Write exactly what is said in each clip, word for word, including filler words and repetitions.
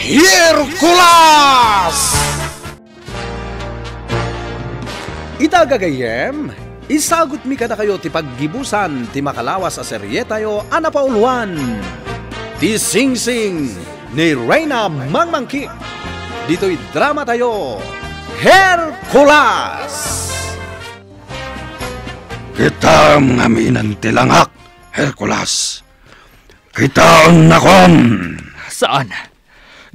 Hercules! Ita gagayyem, isagutmi kadakayo ti paggibusan ti makalawas a serietayo a napauluan, Ti Singsing ni Reyna Mangmangkit. Ditoy dramatayo, Hercules! Kitaem ngamin ti langak, Hercules. Kitaennakon. Saan?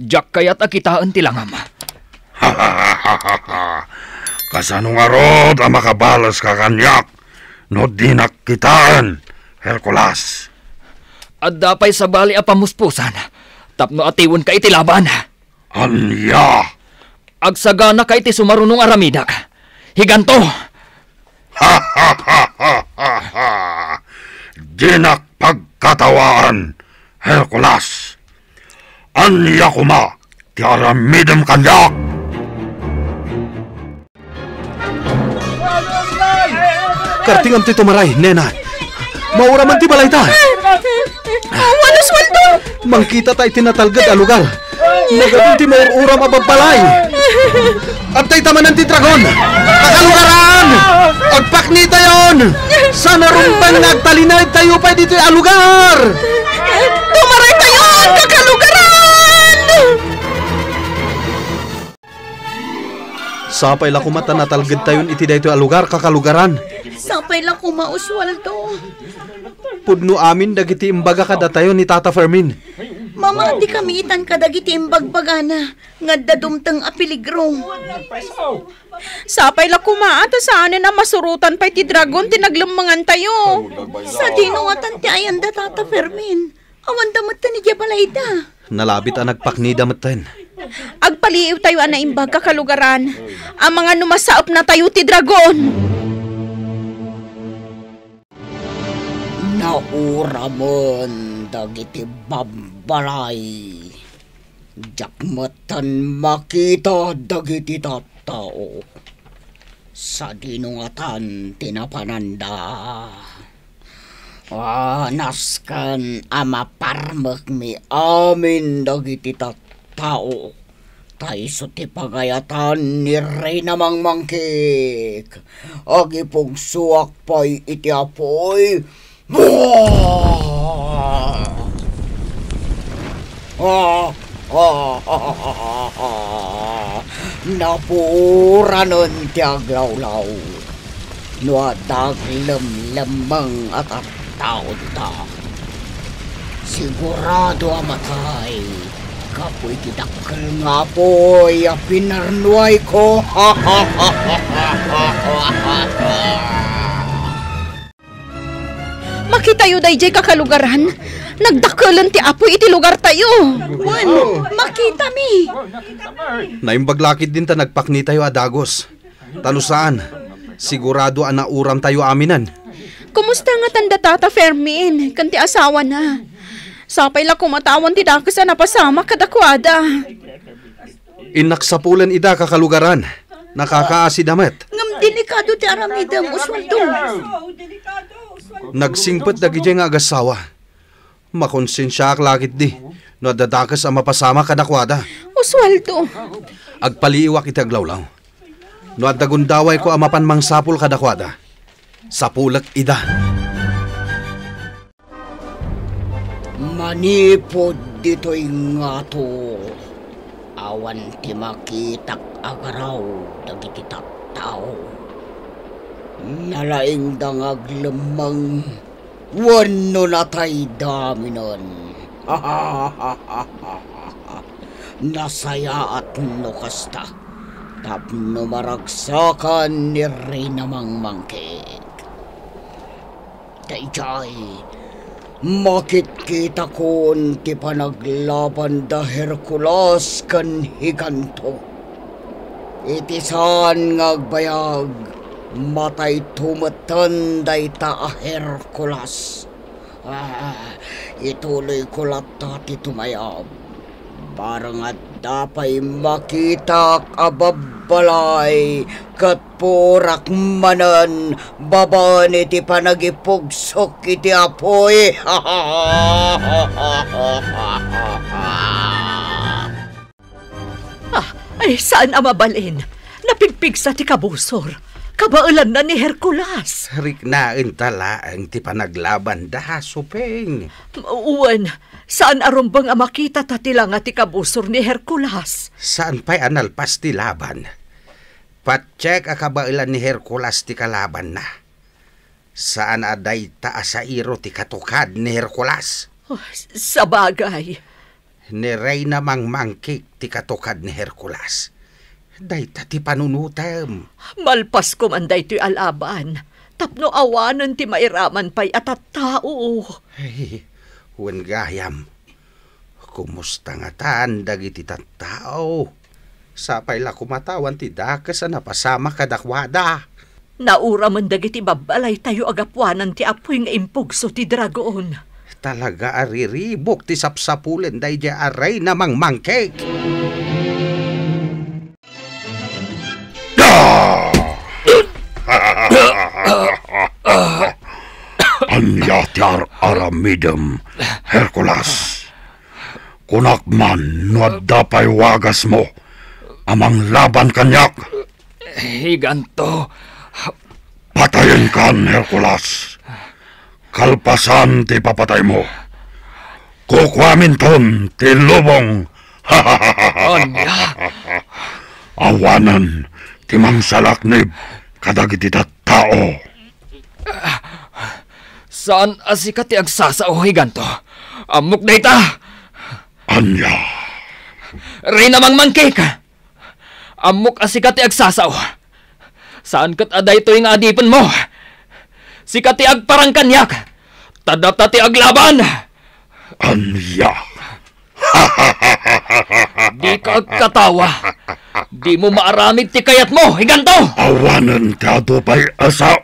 Diak kayat a kitaen ti langam. Kasano ngarud a makabaleska kaniak no dinak kitaen, Hercules? Adda pay sabali a pamuspusan tapno atiwenka iti laban. Ania? Agsaganaka iti sumarunong aramidek. Higanto! Dinak pagkatawaan, Hercules. Ania koma ti aramidem kaniak? Kartingam ti tumaray, nena. Mauraman ti balayta. Awan, Oswaldo! Mangkitata iti natalged a lugar. Nagadu ti maur-uram a babbalay. Adda ita manen ti dragon. Kakalugaran! Agpaknitayon! Saan a rumbeng nga agtalinaedtayo pay ditoy a lugar? Tumaraytayon, kakalugaran! Sapay la koma ta natalgedtayon iti daytoy a lugar, kakalugaran. Sapay la koma, Oswaldo. Pudno amin dagiti imbaga kadatayo ni Tata Fermin. Mamatikami itan kadagiti imbagbagana nga adda dumteng a peligro. Sapay la koma ta saanen a masurotan pay ti dragon ti naglemmengantayo. Sadino ngatan ti ayanda, Tata Fermin? Awanda metten idiay balayda. Nalabit a nagpaknida metten. Agpaliiwtayo a naimbag, kakalugaran. Amangan no masaepnatayo ti dragon. Nauramen dagiti babbalay. Diak metten makita dagiti tattao. Sadino ngatan ti napananda? Ah, nasken a maparmekmi amin dagiti tattao. Ta isu ti pagayatan ni Reyna Mangmangkik. Agipugsoak pay iti apuy. Napuranen ti aglawlaw. No adda aglemlemmeng a tattao dita, sigurado a matay gapu iti dakkel nga apuy a pinarnuayko. Makitayo daydiay, kakalugaran. Nagdakkelen ti apuy iti lugartayo. Wen, makitami. Naimbag la ketdin ta nagpaknitayo a dagus. Ta no saan, sigurado a nauramtayo aminen. Kumusta ngatan da Tata Fermin ken ti asawana? Sapay la koma ta awan ti dakes a napasamak kadakuada. Innak sapulen ida, kakalugaran. Nakakaasida met. Ngem delikado ti aramidem, Oswaldo. Nagsingpet dagidiay nga agassawa. Makonsensiaak la ketdi no adda dakes a mapasamak kadakuada. Oswaldo! Agpaliiwak iti aglawlaw. No adda gundawayko a mapan mangsapul kadakuada, sapulek ida. Manipud ditoy ngato, awan ti makitak a garaw dagiti tattao. Nalaingda nga aglemmeng wenno natayda aminen. Nasayaat no kasta, tapno maragsakan ni Reyna Mangmangkik. Daydiay, makitkitakon ti panaglaban da Hercules ken Giganto. Iti saan nga agbayag, matayto metten dayta a Hercules. Ah, ituloyko latta ti tumayab. Barang adda pay makitak a babbalay ket purak manen babaen iti panagipugsok iti apuy. Saan a mabalin. Napigpigsa ti kabusor. Kabaelanna ni Hercules. Riknaenta laeng ti panaglabanda, Suping. Wen, saan a rumbeng a makita ta ti langa ti kabusor ni Hercules. Saan pay a nalpas ti laban. Patiek a kabaelan ni Hercules ti kalabanna. Saan a dayta a sairo ti katukad ni Hercules. Oh, s-, sabagay. Ni Reyna Mangmangkik ti katukad ni Hercules. Dayta ti panunotem. Malpas koman daytoy a laban, tapno awanen ti mairaman pay a tattao. Ay, wen gayam. Kumusta ngatan dagiti tattao? Sapay la koma ta awan ti dakes a napasamak kadakuada. Nauramen dagiti babbalaytayo a gapuanan ti apuy nga impugso ti dragon. Talaga a riribuk ti sapsapulen daydiay a Reyna Mangmangkik. Ania ti ar-aramidem, Hercules? Kunak man no adda pay wagasmo a manglaban kaniak. Higanto. Patayenkan, Hercules. Kalpasan ti papataymo, kukuaminton ti lubong. Ania? Awanen ti mangsalaknib kadagiti tattao. Saan a sika ti agsasao, Higanto. Ammok dayta. Ania? Reyna Mangmangkik! Ammok a sika ti agsasao. Saan ket a daytoy nga adipenmo. Sika ti agparang kaniak. Ta data ti aglaban. Ania? Dika agkatawa. Dimo maaramid ti kayatmo, Higanto. Awanen ti adu pay a sao.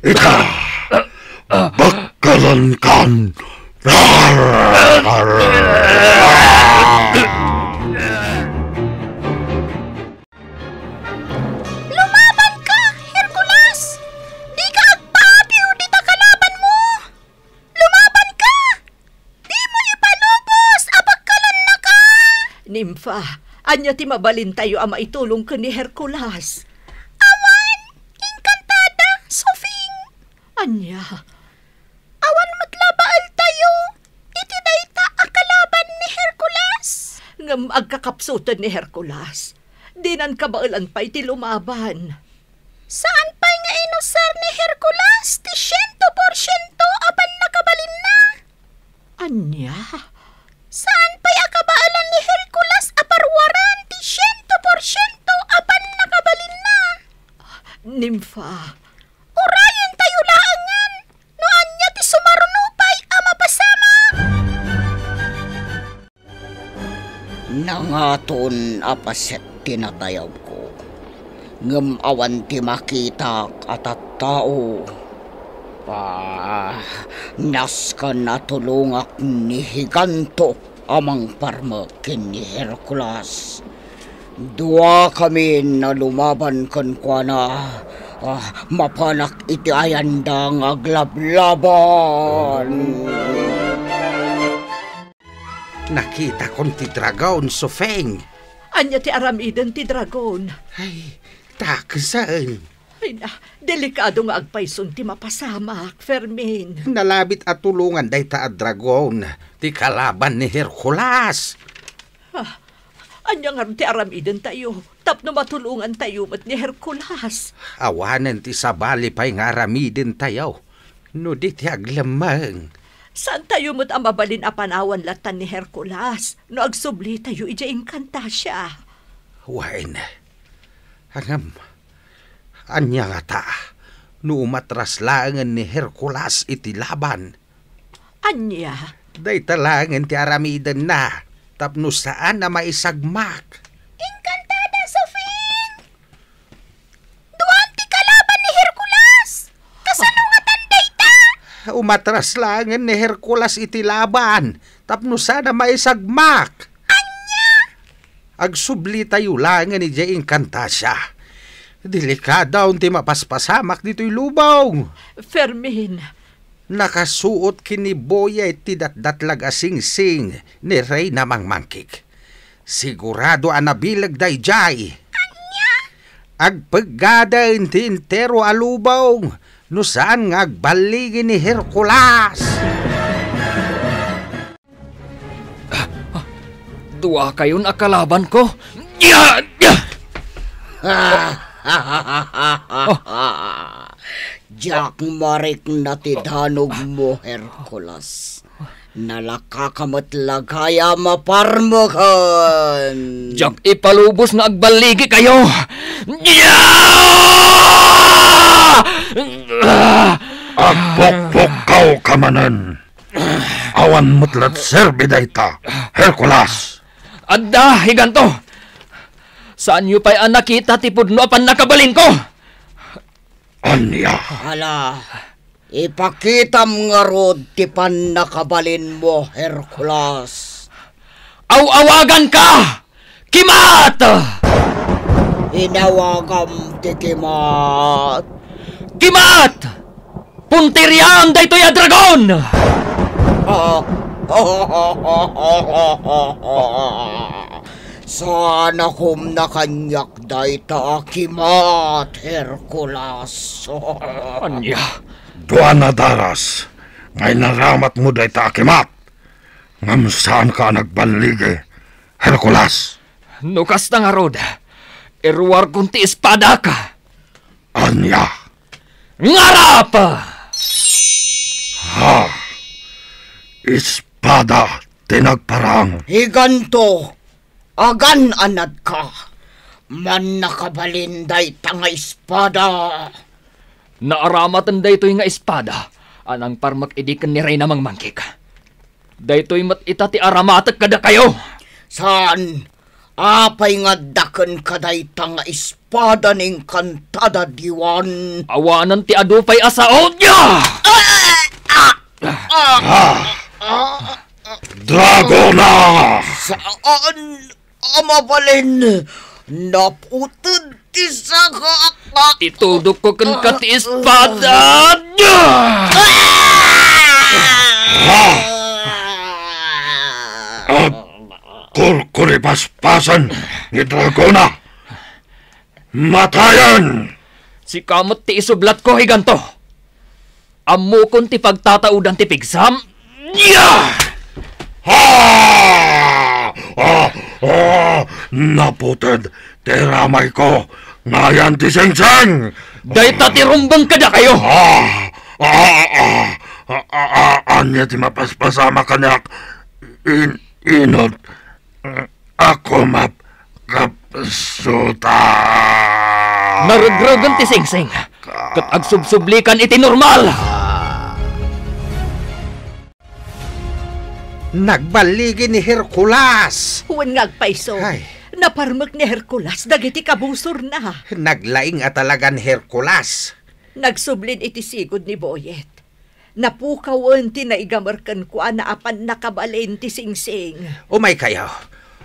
Ita, bakkalankan. Lumabanka, Hercules! Dika agpapiw dita kalabanmo! Lumabanka! Dimo ipalubos a bakkalannaka! Nympha, ania ti mabalintayo a maitulong ken ni Hercules? Awan, inkantada, Sofing. Ania? Awan met la baeltayo iti dayta a kalaban ni Hercules. Ngem agkakapsuten ni Hercules. Dinan kabaelan pay ti lumaban. Saan pay nga inusar ni Hercules ti siento porsiento a pannakabalinna? Ania? Saan pay a kabaelan ni Hercules a paruaran ti siento porsiento a pannakabalinna? Nympha. Urayentayo laengen no ania ti sumaruno pay a mapasamak. Nangaton a paset ti nadayawko, ngem awan ti makitak a tattao. Ah, nasken a tulongak ni Higanto a mangparmek ken ni Hercules. Duakamin a lumaban kenkuana, ah, mapanak iti ayanda nga aglablaban. Nakitakon ti dragon, Sofeng. Ania ti aramiden ti dragon? Ay, dakesen. Ay na, delikado nga agpayson ti mapasamak, Fermin. Nalabit a tulongan dayta a dragon, ti kalaban ni Hercules. Ah, ania ngarud ti aramidentayo tapno matulongantayo met ni Hercules? Awanen ti sabali pay nga aramidentayo no di ti aglemmeng. Saantayo met a mabalin a panawan lattan ni Hercules no agsublitayo idiay Encantasia. Wen, ngem, ania ngata no umatras laengen ni Hercules iti laban? Ania? Dayta laengen ti aramidenna tapno saan a maisagmak. Encantada, Sofing! Duan ti kalaban ni Hercules! Kasano ngatan dayta? Umatras laengen ni Hercules iti laban tapno saan a maisagmak. Ania? Agsublitayo laengen idiay Encantasia. Delikadaon ti mapaspasamak ditoy lubong. Fermin. Nakasuot ken ni Boyet ti datdatlag a singsing ni Reyna Mangmangkik. Sigurado a nabileg daydiay. Ania? Agpeggaden ti entero a lubong no saan nga agballigi ni Hercules. Duakayon a kalabanko. Ya! Ya! Diak marikna ti danogmo, Hercules. Nalaka ka met la gayam a parmeken. Diak ipalubos nga agballigikayo. Ya! Agpukpukkaw ka manen. Awan met la't serbi dayta, Hercules. Adda, higanto. Saanyo pay a nakita ti pudno a pannakabalinko? Ania? Ala, ipakitam ngarud ti pannakabalinmo, Hercules. Aw-awaganka! Kimat! Inawagam ti kimat. Kimat! Punteriam daytoy a dragon! Ah. Saan a kumna kaniak dayta a kimat, Hercules. Ania? Dua a daras nga inaramatmo dayta a kimat, ngem saanka a nagballigi, Hercules. No kasta ngarud, iruarkon ti espadak. Ania? Ngarap! Ha? Espada ti nagparang. Higanto, agan-anadka. Mannakabalin dayta nga espada. Naaramaten daytoy nga espada a nangparmek idi ken ni Reyna Mangmangkik. Daytoy met ita ti aramatek kadakayo. Saan? Apay nga adda kenka dayta nga espada ni Encantada Diwan? Awanen ti adu pay a saoda! Ah! Ah! Ah! Ah! Dragona! Saan a mabalin? Naputed ti saka. Itudokko kenka ti espada. Ah! Kurkuripaspasen ni Dragona. Matayen! Sika met ti isublatko, higanto. Ammokon ti pagtataodan ti pigsam. Ya! Ha! Ah! Ah! Naputed ti ramayko. Ngayan ti singsing! Dayta ti rumbeng kadakayo! Ah! Ah! Ah! Ah! Ah! Ah! Ania ti mapaspasamak kaniak? In-, inot. Ako map-, kapsuta. Naregregen ti singsing, ket agsubsublikan iti normal. Nagballigi ni Hercules. Wen nga agpayso. Ay. Naparmek ni Hercules dagiti kabusorna. Naglaing a talagan Hercules. Nagsublin iti sigud ni Boyet. Napukawen ti naigamer kenkuana a pannakabalin ti singsing. Umaykayo.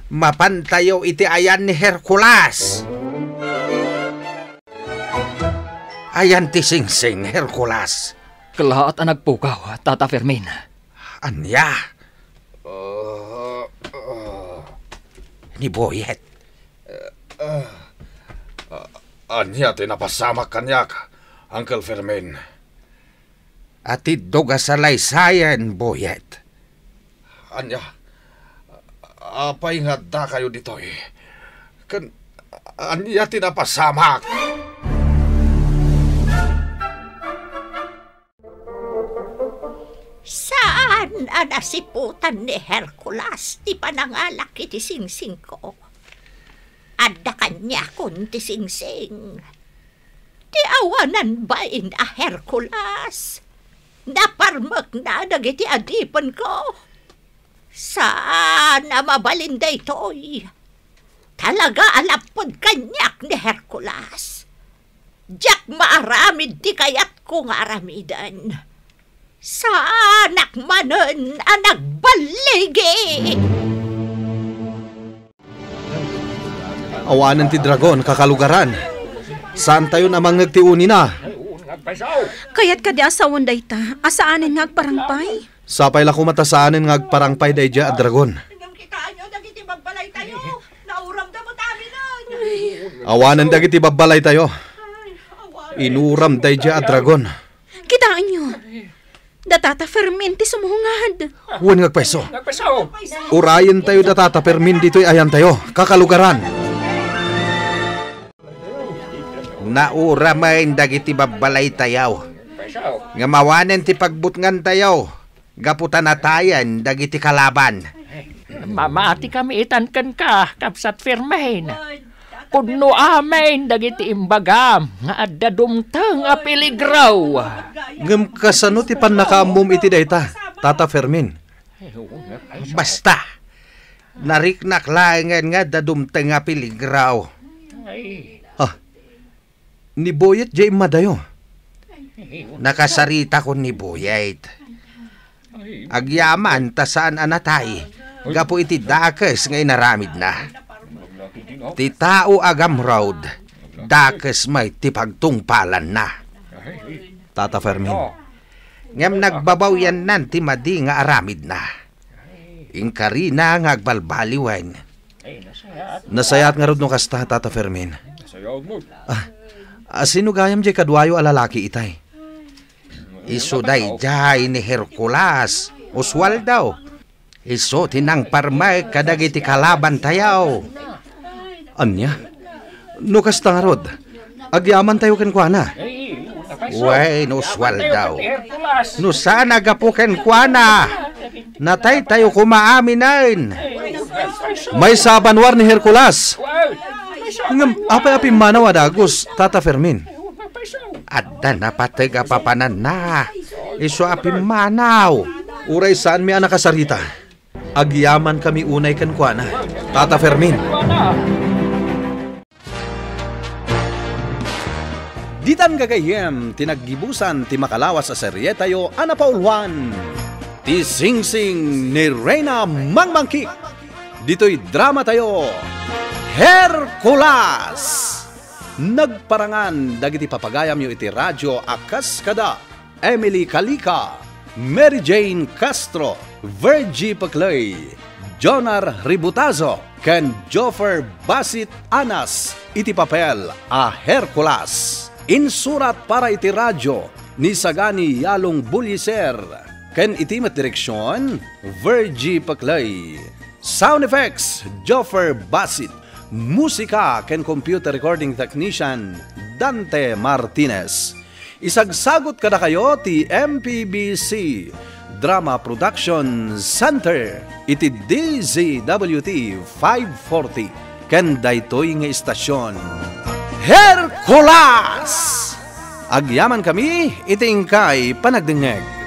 Mapantayo iti ayan ni Hercules. Ayan ti singsing, Hercules. Kellaat a nagpukaw, Tata Fermin. Ania? Ah, ah. Ni Boyet. Ah, ah. Ania ti napasamak kaniak, Uncle Fermin? Atiddog a salaysayen, Boyet. Ania? Apay nga addakayo ditoy? Ken ania ti napasamak? Saan a nasiputan ni Hercules ti panangalak iti singsingko. Adda kaniakon ti singsing. Ti awanan bain a Hercules, naparmekna dagiti adipenko. Saan a mabalin daytoy. Talaga a lapped kaniak ni Hercules. Diak maaramid ti kayatko nga aramiden. Saanak manen a nagballigi! Awanen ti dragon, kakalugaran. Saantayon a mangngeg ti unina. Kayat kadi a sawen dayta a saanen nga agparangpay? Sapay la koma ta saanen nga agparangpay daydiay a dragon. Awanen dagiti babbalaytayo. Inuram daydiay a dragon. Kitaenyo. Da Tata Fermin ti sumungad. Wen nga agpayso. Agpayso. Urayentayo da Tata Fermin ditoy ayantayo, kakalugaran. Nauramen dagiti babbalaytayo. Nga mawanen ti pagbutngantayo. Gapu ta natayen dagiti kalaban. Mamati kami itan kenka, Kabsat Fermin. Pudno amin dagiti imbagam nga adda dumteng a peligro. Ngem kasano ti pannakaammom iti dayta, Tata Fermin? Basta, nariknak laengen nga adda dumteng a peligro. Ah, ni Boyet diay immadayo. Nakasaritakon ni Boyet. Agyaman ta saan a natay gapu iti dakes nga inaramidna. Ti tao a gamrod, dakes met ti pagtungpalanna. Tata Fermin, ngem nagbabawiannan ti madi nga aramidna. Inkarina nga agbalbaliwen. Nasayaat ngarud no kasta, Tata Fermin. Ah, ah, sino gayam diay kaduayo a lalaki itay? Isu daydiay ni Hercules, Oswaldo. Isu ti nangparmek kadagiti kalabantayo. Ania? No kasta ngarud, agyamantayo kenkuana. Wen, Oswaldo. No saan a gapu kenkuana, nataytayo koma aminen. Maysa a banua ni Hercules. Ngem apay a pimmanaw a dagus, Tata Fermin? Adda napateg a papananna. Isu a pimmanaw. Uray saanmi a nakasarita, agyamankami unay kenkuana, Tata Fermin. Ditan gagayyem ti naggibusan ti makalawas a serietayo a napauluan, Ti Singsing ni Reyna Mangmangkik. Ditoy dramatayo, Hercules! Nagparangan dagiti papagayamyo iti radio a kas kada Emily Calica, Mary Jane Castro, Virgie Peclay, Jonar Ributazo, ken Joffer Basit Anas iti papel a Hercules. Insurat para iti radio ni Sagani Yalong Buliser, ken iti met direksion, Virgie Peclay. Sound effects, Joffer Basit. Musika ken computer recording technician, Dante Martinez. Isagsagut kadakayo ti M P B C Drama Production Center iti D Z W T five forty ken daytoy nga istasyon. Hercules! Agyamankami iti inkay panagdengngeg.